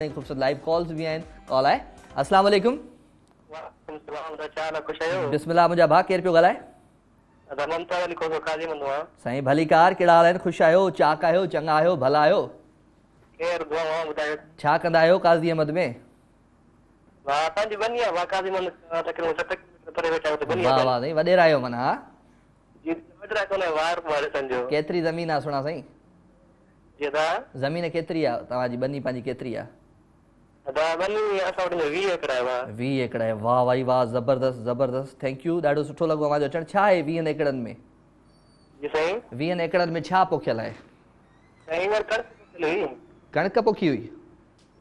۽ خوبصورت live calls به آهن ڪال آهي السلام عليڪم وعليڪم السلام ادا ڇا حال آ خوش آهيو بسم الله منهنجا ڀاء ڪير پيو ڳالهائي ادا ممتاز علي کوسو قاضي مندو آهيان سائين ڀليڪار ڪهڙا حال آهن خوش آهيو چاڪ آهيو چڱا آهيو ڀلا آهيو خير دعا اوهان ٻڌايو ڇا ڪندا آهيو قاضي احمد ۾ واهه اسان جي ٻني آهي واهه قاضي مند تقريبن 7 ڪلوميٽر پري ويٺا آهيون ته ٻني واهه واهه سائين وڏيرا آهيو معنيٰ ها جي وڏيرا ڪونه وار وارثن جو ڪيتري زمين آهي سهڻا سائين جي ادا. زمين ڪيتري آ توهان جي ٻني پنهنجي ڪيتري آ. ادا ٻني اسان وٽ 20 ايڪڙ آهي واھ. 20 ايڪڙ آهي واھ وائي واھ زبردست زبردست thank you ڏاڍو سٺو لڳو اوهان جو اچڻ ڇا آهي ويهن ايڪڙن ۾. جي سائين. ويهن ايڪڙن ۾ ڇا پوکيل آهي. سائين هينئر ڪڻڪ پوکيل هئي. ڪڻڪ پوکي هئي.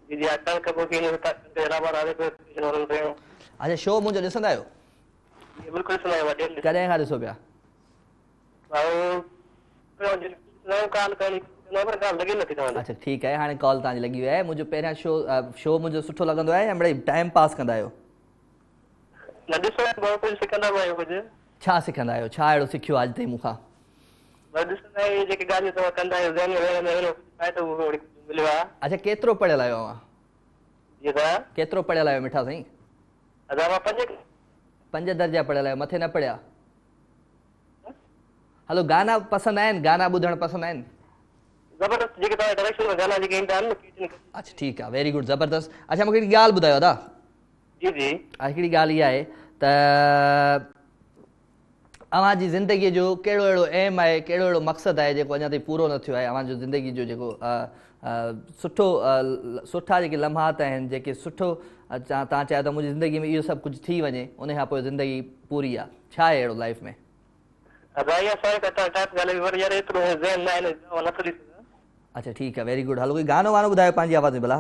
جي جي ها ڪڻڪ پوکي هئي ڪڻڪ جا رابا راوي پيو هلن پيون. اڇا شو منهنجو ڏسندا آهيو. جي بلڪل ڏسندا آهيون ڊيلي. ڪڏهن کان ڏسو پيا. اڇا ٺيڪ آهي هاڻي ڪال توهان جي لڳي وئي آهي منهنجو پهريان شو شو منهنجو سٺو لڳندو آهي يا مڙئي ٽائيم پاس ڪندا آهيو نه ڏسو ٻيو ڪجهه سکندا به آهيون ڪجهه ڇا سکندا آهيو ڇا اهڙو سکيو اڄ تائين مون کان بس ڏسندا آهيون جيڪي ڳالهيون توهان ڪندا آهيو ذهن ۾ ويهڻ ۾ اهڙو ڪجهه فائدو وري ڪجهه مليو آهي اڇا ڪيترو پڙهيل آهيو اوهان جي ادا ڪيترو پڙهيل آهيو مٺا سائين ادا مان پنج پنج درجا پڙهيل آهيو مٿي نه پڙهيا هلو گانا پسند آهن گانا ٻڌڻ پسند آهن زبردست جيڪي توهان ڊائريڪشن ۾ گانا جيڪي ايندا آهن نه اڇا ٺيڪ آهي ويري گڊ زبردست اڇا مونکي هڪڙي ڳالهه ٻڌايو ادا جي جي هڪڙي ڳالهه اها آهي ته اوهان جي زندگي جو ڪهڙو اهڙو ايم آهي ڪهڙو اهڙو مقصد آهي جيڪو اڃا تائين پورو نه ٿيو آهي اوهان جو زندگي جو جيڪو سٺو سٺا جيڪي لمحات آهن جيڪي سٺو توهان چاهيو ته منهنجي زندگي ۾ اهو سڀ ڪجهه ٿي وڃي ان کان پوء زندگي پوري آهي ڇا آهي اهڙو لائف ۾؟ ادا اها ساري ڪٿا ٽائپ ڳالهه پر يار ايترو ذهن نه آهي نه نٿو ڏسي سگهان. اڇا ٺيڪ آهي ويري گڊ هلو ڪوئي گانو وانو ٻڌايو پنهنجي آواز ۾ ڀلا.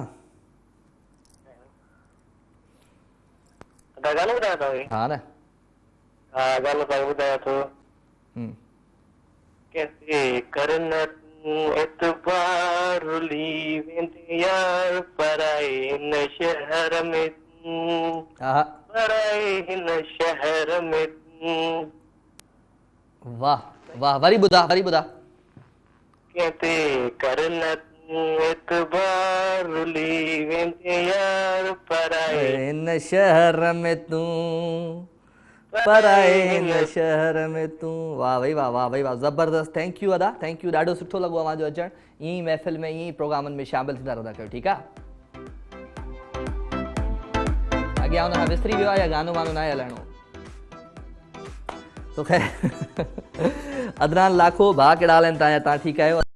ادا گانو ٻڌايان توهان کي. ها نه. ها گانو توهان کي ٻڌايان ٿو. ڪنهن تي ڪر نه تون اعتبار رلي ويندين يار پرائي هن شهر ۾ تون پرائي هن شهر ۾ تون. واه واه وري ٻڌا وري ٻڌا. ڪنهن تي ڪر نه تون اعتبار رلي ويندين يار پرائي. هن شهر ۾ تون پرائي هن شهر ۾ تون واه ڀئي واه واه ڀئي واه زبردست thank you ادا thank you ڏاڍو سٺو لڳو اوهان جو اچڻ ائين ئي محفل ۾ ائين ئي پروگرامن ۾ شامل ٿيندا رهندا ڪيو ٺيڪ آ اڳيان ان کان وسري ويو آ يا گانو وانو ناهي هلائڻو تو خير عدنان لاکو ڀاء ڪهڙا حال آهن تان جا تان ٺيڪ آهيو.